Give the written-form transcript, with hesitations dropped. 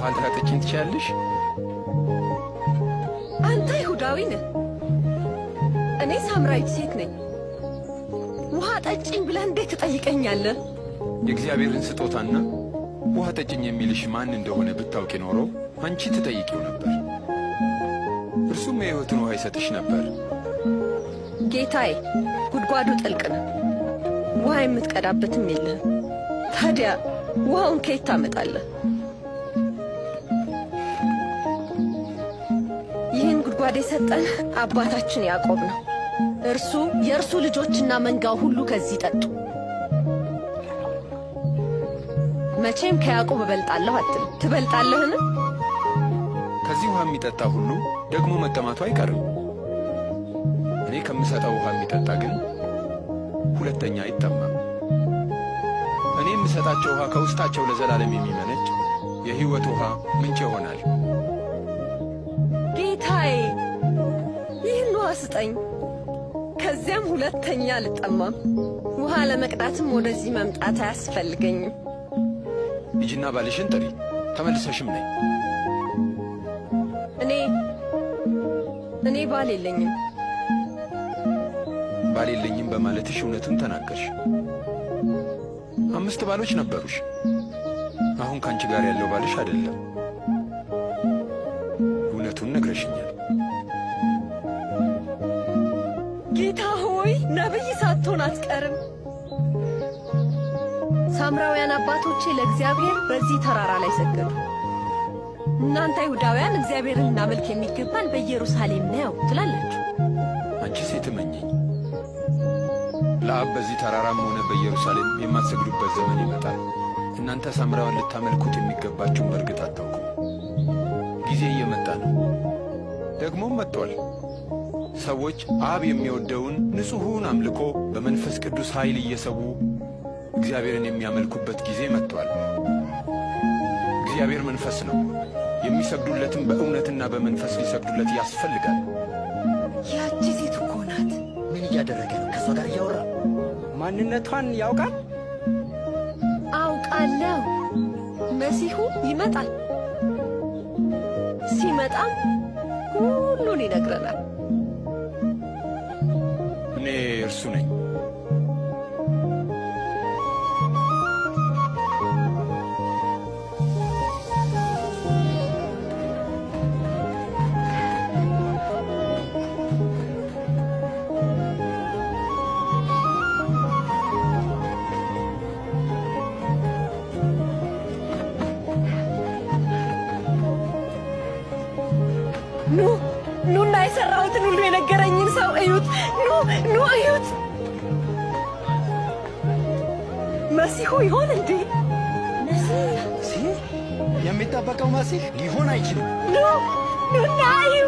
ውሃ ልታጠጪኝ ትችያለሽ? አንተ ይሁዳዊ ነህ፣ እኔ ሳምራዊት ሴት ነኝ። ውሃ ጠጭኝ ብለህ እንዴት ትጠይቀኛለህ? የእግዚአብሔርን ስጦታና ውሃ ጠጭኝ የሚልሽ ማን እንደሆነ ብታውቂ ኖሮ አንቺ ትጠይቂው ነበር፣ እርሱም የሕይወትን ውሃ ይሰጥሽ ነበር። ጌታዬ፣ ጉድጓዱ ጥልቅ ነው፣ ውሃ የምትቀዳበትም የለህም። ታዲያ ውሃውን ከየት ታመጣለህ? ይህን ጉድጓድ የሰጠን አባታችን ያዕቆብ ነው። እርሱ፣ የእርሱ ልጆችና መንጋው ሁሉ ከዚህ ጠጡ። መቼም ከያዕቆብ እበልጣለሁ አትልም። ትበልጣለህን? ከዚህ ውሃ የሚጠጣ ሁሉ ደግሞ መጠማቱ አይቀርም። እኔ ከምሰጠው ውሃ የሚጠጣ ግን ሁለተኛ አይጠማም። እኔ የምሰጣቸው ውሃ ከውስጣቸው ለዘላለም የሚመነጭ የሕይወት ውሃ ምንጭ ይሆናል። ጌታዬ፣ ይህን ውሃ ስጠኝ፣ ከዚያም ሁለተኛ አልጠማም። ውሃ ለመቅዳትም ወደዚህ መምጣት አያስፈልገኝም። ሂጂና ባልሽን ጥሪ፣ ተመልሰሽም ነይ። እኔ ባል የለኝም። ባል የለኝም በማለትሽ እውነቱን ተናገርሽ። 5 ባሎች ነበሩሽ። አሁን ካንቺ ጋር ያለው ባልሽ አይደለም። እውነቱን ነግረሽኛል። ጌታ ሆይ፣ ነብይ ሳትሆን አትቀርም። ሳምራውያን አባቶቼ ለእግዚአብሔር በዚህ ተራራ ላይ ሰገዱ። እናንተ ይሁዳውያን እግዚአብሔርን እናመልክ የሚገባን በኢየሩሳሌም ነው ትላላችሁ። አንቺ ሴት እመኚኝ፣ ለአብ በዚህ ተራራም ሆነ በኢየሩሳሌም የማትሰግዱበት ዘመን ይመጣል። እናንተ ሳምራውያን ልታመልኩት የሚገባችሁን በእርግጥ አታውቁም። ጊዜ እየመጣ ነው፣ ደግሞም መጥቷል። ሰዎች አብ የሚወደውን ንጹሑን አምልኮ በመንፈስ ቅዱስ ኃይል እየሰዉ እግዚአብሔርን የሚያመልኩበት ጊዜ መጥቷል። እግዚአብሔር መንፈስ ነው። የሚሰግዱለትም በእውነትና በመንፈስ ሊሰግዱለት ያስፈልጋል። ያቺ ሴት እኮ ናት። ምን እያደረገ ነው? ከሷ ጋር እያወራ። ማንነቷን ያውቃል? አውቃለሁ። መሲሁ ይመጣል። ሲመጣም ሁሉን ይነግረናል። እኔ እርሱ ነኝ። ኑ፣ ኑና የሠራሁትን ሁሉ የነገረኝን ሰው እዩት። ኑ፣ ኑ እዩት። መሲሁ ይሆን እንዴ? መሲህ? የሚጠበቀው መሲህ ሊሆን አይችልም። ኑ፣ ኑና እዩ።